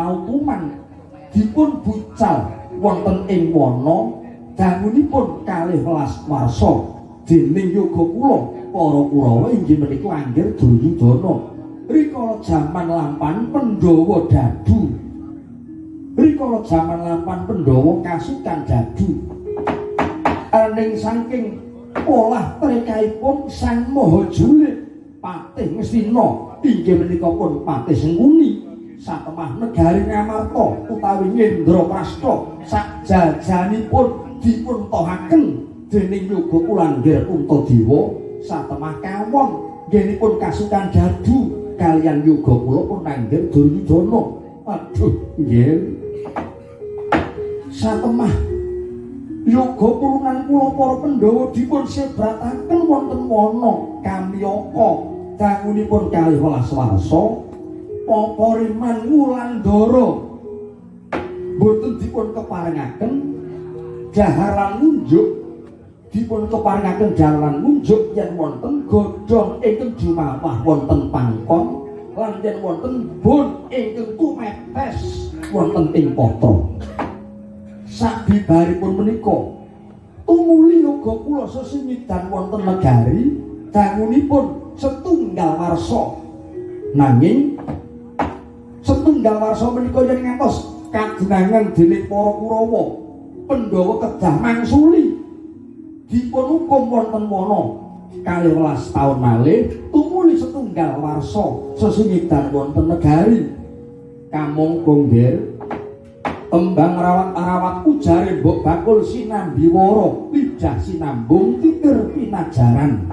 pautuman dipun bucal wonten ing wana dangunipun 12 warsa dening yoga kula para Kurawa inggih menika Anggir Duryudana. Rikala jaman lampan Pandhawa dadu, rikala jaman lampan Pandhawa kasukan dadu, aning saking polah trekaipun Sang Maha Julit Patih Ngastina inggih menika pun Patih Sengkuni satemah negari Ngamarta utawi Ngendraprasta sakjajanipun dipun tohaken dening yoga kula Anggir Puntadewa satemah kawon nggenipun kasukan dadu kaliyan yoga kula pun Anggir Duryudana. Aduh nggih, satemah yoga purunan kula para Pandhawa dipun sebrataken wonten wana Kamyaka dangunipun 12 warsa Papariman Wulandara boten dipun keparengaken dahar lan ngunjuk, dipun keparengaken dahar lan ngunjuk yen wonten godhong ingkang jumawah wonten pangkon lan yen wonten bun ingkang tumetes wonten ing patra. Sabibaripun menika tumuli yoga kula sesingidan wonten negari dangunipun setunggal warsa. Nanging setunggal warsa menika yen ngantos kadenangan dening para Kurawa, Pandhawa kedah mangsuli dipun hukum wonten wana 12 taun malih tumuli setunggal warsa sesingidan wonten negari. Kamangka nggih tembang rawat-rawat ujare mbok bakul sinambi wara lidah sinambung titir pinajaran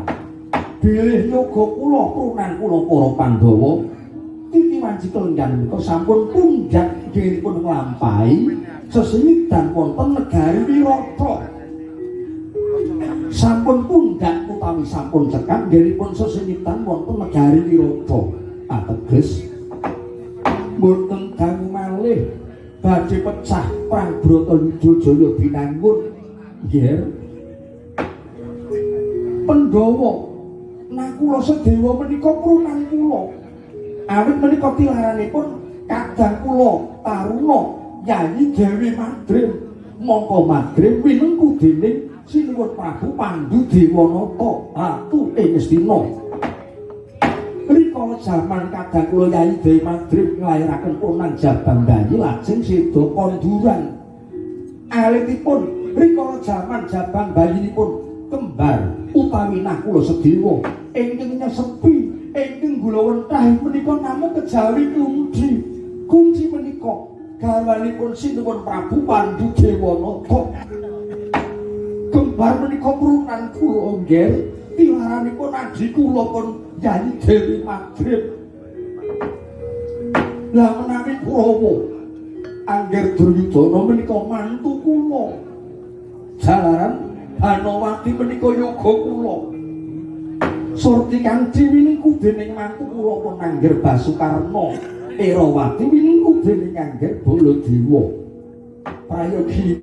bilih yoga kula prunan kula para Pandhawa titi wanci kelenggan menika sampun pundhat nggenipun nglampahi sesingidan wonten negari Wirata. Sampun pundhat utawi sampun cekap nggenipun sesingidan wonten negari Wirata, ateges mboten dangu malih badhe pecah perang Bratayuda Jaya binangun. Nggih Pandhawa, Nakula Sadewa menika prunan kula, awit menika tilaranipun kadang kula taruna Yayi Dewi Madrim, mongko Madrim winengku dening Sinuwun Prabu Pandu Dewanata ratu ing Ngastina. Rikala jaman kadang kula Yayi Dewi Madrim nglairaken Ponang Jabang Bayi lajeng seda konduran. Alitipun rikala jaman Jabang bayinipun kembar utawi Nakula Sadewa ingkang nyesepi ingkang gula wentah menika namung kejawi kunci. Kunci menika garwanipun Sinuwun Prabu Pandu Dewanata. Kembar menika prunan kula nggih, tilaranipun adhi kula pun Yayi Dewi Madrim. Lah menawi Kurawa Anggir Duryudana menika mantu kula, jalaran Banowati menika yoga kula. Surti Kanci winingku dening mantu kula pun Anggir Basukarna, Erawati winingku dening Anggir Baladewa. Prayogi.